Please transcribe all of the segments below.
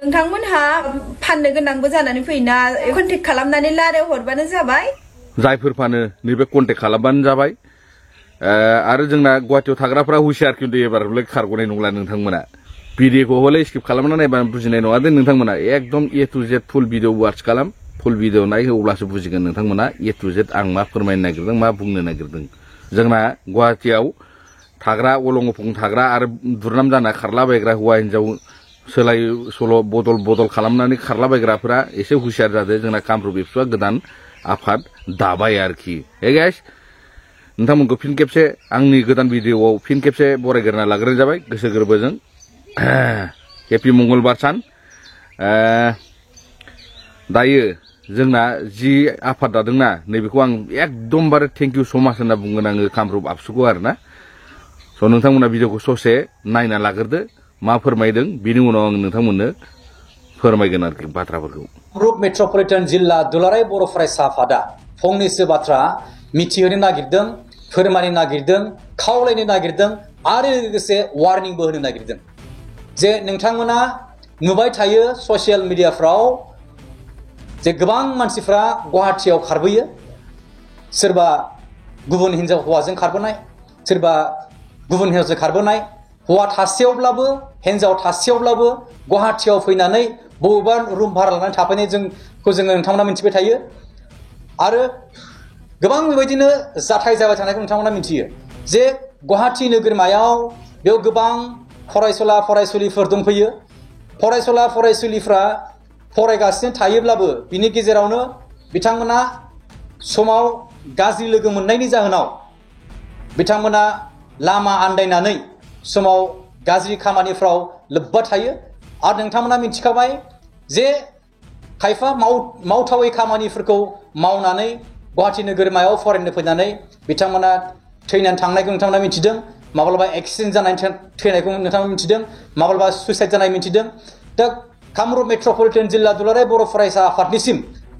नोंथांमोनहा फाननो गोनांबो जानानै फैना कन्टेक्ट खालामनानै लाराय हरबानो जाबाय जायफोर फानो नैबे कन्टेक्ट खालामबानो जाबाय आरो जोंना गुवाहाटीयाव थाग्राफ्रा हुसियार खिन्थु एबारलाय खारग'नाय नंला नोंथांमोना भिडिअखौ हले स्किप खालामना नायबा बुजिनाय नङा दे नोंथांमोना एकदम ए टु जेड फुल भिडिअ वाच खालाम फुल भिडिअ नाय अब्लासो बुजिगोन नोंथांमोना ए टु जेड आं मा फोरमायनो नागिरदों मा बुंनो नागिरदों जोंना गुवाहाटीयाव थाग्रा अलंग फं थाग्रा आरो दुरनाम जाना खारलाबायग्रा हौवा हिनजाव सोलाय सोल' बदल खालामनानै खारलाबायग्राफोरा एसे हुसियार जादों जोंना कामरुप एबसुआ गोदान आफाद दाबाय आरोखि हे गाइस नोंथांमोनखौ फिन खेबसे आंनि गोदान भिडिअआव फिन खेबसे बरायग्रोना लाग्रोनाय जाबाय गोसो गोरबोजों हेपि मंगलबार सान दायो जोंना जि आफाद दादोंना नैबेखौ आं एकदमबारे थेंक इउ सो माच होनना बुंगोन आङो कामरुप आबसुखौ आरोना स' नोंथांमोना भिडिअखौ ससे नायना लाग्रोदो मा फोरमायदों बिनि उनाव आं नोंथांमोननो फोरमायगोन आरोखि बाथ्राफोरखौ कामरुप मेट्रपलिटन जिल्ला दुलाराय बर' फरायसा आफादा फंनैसो बाथ्रा मिथिहोनो नागिरदों फोरमायनो नागिरदों खावलायनो नागिरदों आरो लोगोसे वार्निंबो होनो नागिरदों जे नोंथांमोना नुबाय थायो ससियेल मिडियाफ्राव जे गोबां मानसिफ्रा गुवाहाटीयाव खारबोयो सोरबा गुबुन हिनजाव हौवाजों खारबोनाय सोरबा गुबुन हिनजावजों खारबोनाय हौवा थासेयावब्लाबो हिनजाव थासेयावब्लाबो गुवाहाटीयाव फैनानै बबेबा रुम भारा लानानै थाफैनाय जोङो नोंथांमोना मिथिबाय थायो आरो गोबां बेबायदिनो जाथाय जाबाय थानायखौ नोंथांमोना मिथियो जे गुवाहाटी नोगोरमायाव बेयाव गोबां फरायसुला फरायसुलिफोर दंफैयो फरायसुला फरायसुलिफ्रा फरायगासिनो थायोब्लाबो बिनि गेजेरावनो बिथांमोना समाव गाज्रि लोगो मोननायनि जाहोनाव बिथांमोना लामा आन्दायनानै समाव गाज्रि खामानिफ्राव लोब्बा थायो आरो नोंथांमोना मिथिखाबाय जे खायफा मावथावै खामानिफोरखौ मावनानै गुवाहाटी नोगोरमायाव फरायनो फैनानै बिथांमोना थैनानै थांनायखौ नोंथांमोना मिथिदों माब्लाबा एक्सिडेन्ट जानानै थैनायखौ नोंथांमोना मिथिदों माब्लाबा सुइसाइड जानाय मिथिदों दा कामरुप मेट्रपलिटन जिल्ला दुलाराय बर' फरायसा आफादनिसिम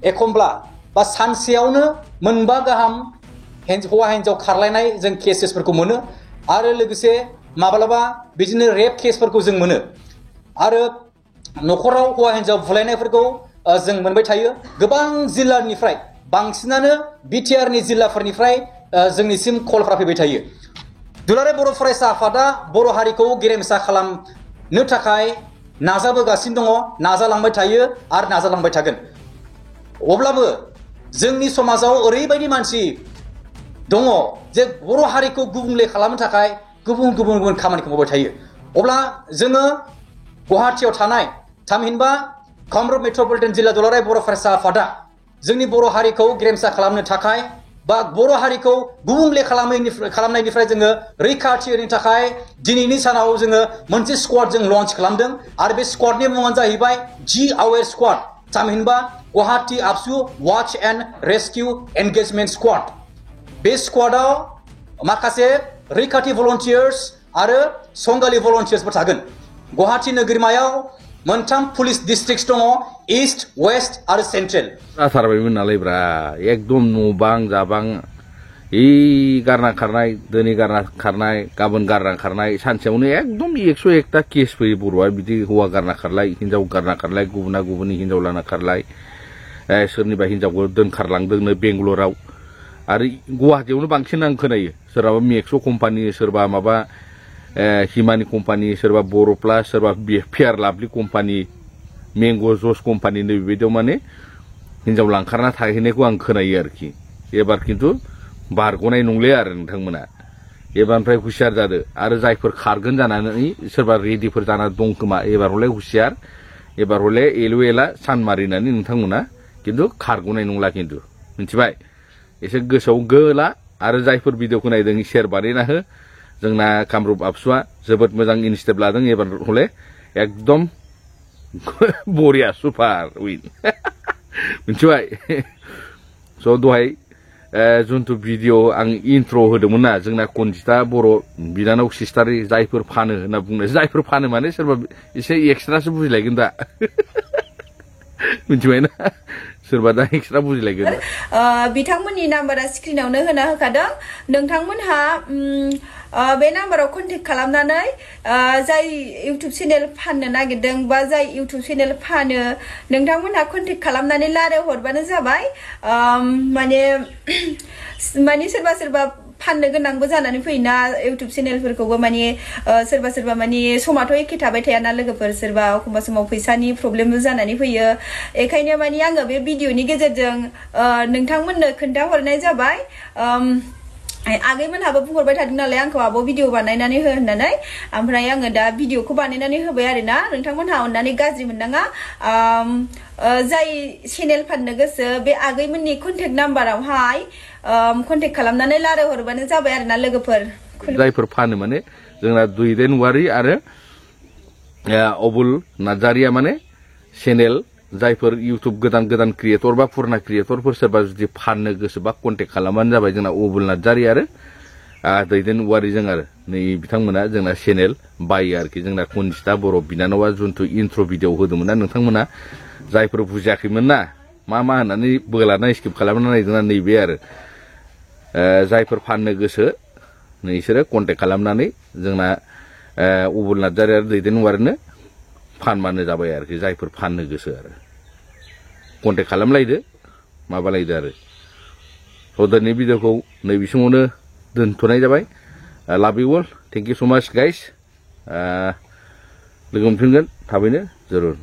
एखमब्ला बा सानसेयावनो मोनबा गाहाम हौवा हिनजाव खारलायनाय जों केसेसफोरखौ मोनो आरो लोगोसे माब्लाबा बिदिनो रेप केसफोरखौ जों मोनो आरो न'खराव हौवा हिनजाव बुलायनायफोरखौ जों मोनबाय थायो गोबां जिल्लानिफ्राय बांसिनानो बिटिआरनि जिल्लाफोरनिफ्राय जोंनिसिम कलफ्रा फैबाय थायो दुलाराय बर' फरायसा आफादा बर' हारिखौ गेरेमसा खालामनो थाखाय नाजाबोगासिनो दङ नाजालांबाय थायो आरो नाजालांबाय थागोन अब्लाबो जोंनि समाजाव ओरैबायदि मानसि दङ जे बर' हारिखौ गुबुंले खालामनो थाखाय गुबुन खामानिखौ मावबाय थायो अब्ला जोङो गुवाहाटीयाव थानाय थामहिनबा कामरुप मेट्रपलिटन जिल्ला दुलाराय बर' फरायसा आफादा जोंनि बर' हारिखौ गेरेमसा खालामनो थाखाय बा बर' हारिखौ गुबुंले खालामनायनिफ्राय जोङो रैखाथि होनो थाखाय दिनैनि सानाव जोङो मोनसे स्क्वाड जों लन्च खालामदों आरो बे स्क्वाडनि मुङानो जाहैबाय जि आवेर स्क्वाड थामहिनबा गुवाहाटी आबसु वाच एन्ड रेस्किउ एंगेजमेंट स्क्वाड बे स्क्वाडाव माखासे रैखाथि भलन्टियार्स आरो संगालि भलन्टियार्सफोर थागोन गुवाहाटी नोगोरमायाव मोनथाम पुलिस डिस्ट्रिक्ट दङ ईस्ट वेस्ट आरो सेन्ट्रेल जाथारबायमोन नालाय ब्रा एकदम न'बां जाबां गारना खारनाय दिनै गारना खारनाय गाबोन गारना खारनाय सानसेयावनो एकदम 101टा केस फैयो बर'आ बिदि हौवा गारना खारलाय हिनजाव गारना खारलाय गुबुना गुबुननि हिनजाव लाना खारलाय सोरनिबा हिनजावखौ दोनखारलांदोंनो बेंगलराव आरो गुवाहाटीयावनो बांसिन आं खोनायो सोरबा मेक्स' कम्पानि सोरबा माबा हिमानि कम्पानि सोरबा बर' प्लास सोरबा फेयार लाभलि कम्पानि मेंग' जस कम्पानि बेबायदियाव माने हिनजाव लांखारना थाहैनायखौ आं खोनायो आरोखि एबार खिन्थु बारग'नाय नंले आरो नोंथांमोना एबारनिफ्राय हुसियार जादो आरो जायफोर खारगोन जानानै सोरबा रेडिफोर जाना दं खोमा एबार हले हुसियार एबार हले एलु एला सान मारिनानै नोंथांमोना खिन्थु खारग'नाय नंला खिन्थु मिथिबाय एसे गोसोआव गोला आरो जायफोर भिडिअखौ नायदों शेयार बानायना हो जोंना कामरुप आबसुआ जोबोद मोजां इनिशिएटिभ लादों एबार हले एकदम बरिया सुपार उइन मिथिबाय स' दहाय जुन्थु भिडिअ आं इन्ट्र होदोंमोन ना जोंना कनजिता बर' बिनानाव सिस्टार जायफोर फानो होनना बुंनाय जायफोर फानो माने सोरबा एसे एक्सट्रासो बुजिलायगोन दा मिथिबायना सोरबा दा एक्सट्रा बुजिलायगोन बिथांमोननि नाम्बारा स्क्रिनावनो होना होखादों नोंथांमोनहा बे नाम्बाराव कन्टेक्ट खालामनानै जाय इउटुब चेनेल फाननो नागिरदों बा जाय इउटुब चेनेल फानो नोंथांमोनहा कन्टेक्ट खालामनानै रायहरबानो जाबाय माने सोरबा सोरबा फाननो गोनांबो जानानै फैयोना इउटुब चेनेलफोरखौबो माने सोरबा माने समाथ' एखे थाबाय थायाना लोगोफोर सोरबा एखमबा समाव फैसानि प्रब्लेमबो जानानै फैयो बेखायनो माने आङो बे भिडिअनि गेजेरजों नोंथांमोननो खोन्थाहरनाय जाबाय आगैमोनहाबो बुंहरबाय थादों नालाय आंखौ आब' भिडिअ बानायनानै हो होननानै ओमफ्राय आङो दा भिडिअखौ बानायनानै होबाय आरोना नोंथांमोनहा अननानै गाज्रि मोननाङा जाय चेनेल फाननो गोसो बे आगैमोननि कन्टेक्ट नाम्बारावहाय कन्टेक्ट खालामनानै रायहरबानो जाबाय आरोना लोगोफोर जायफोर फानो माने जोंना दैदेन वारि आरो अबुल नार्जारिया माने चेनेल जायफोर इउटुब गोदान क्रिएटर बा पुराना क्रिएटरफोर सोरबा जुदि फाननो गोसोबा कन्टेक्ट खालामबानो जाबाय जोंना अबुल नार्जारि आरो दैदेन वारिजों आरो नै बिथांमोना जोंना चेनेल बायो आरोखि जोंना कनिष्ठा बर' बिनानावा जुन्थु इन्ट्र' भिडिअ होदोंमोन ना नोंथांमोना जायफोर बुजियाखैमोन ना मा होननानै बोलाना स्किप खालामना नायदोंना नैबे आरो जायफोर फाननो गोसो नोंसोरो कन्टेक्ट खालामनानै जोंना अबुल नार्जारि आरो दैदेन वारिनो फानबानो जाबाय आरोखि जायफोर फाननो गोसो आरो कन्टेक्ट खालामलायदो माबालायदो आरो दिनै भिडिअखौ नैबे समावनो दोनथ'नाय जाबाय लाभ इउ अल थेंक इउ स' माच गाइस लोगो मोनफिनगोन थाबैनो जरुर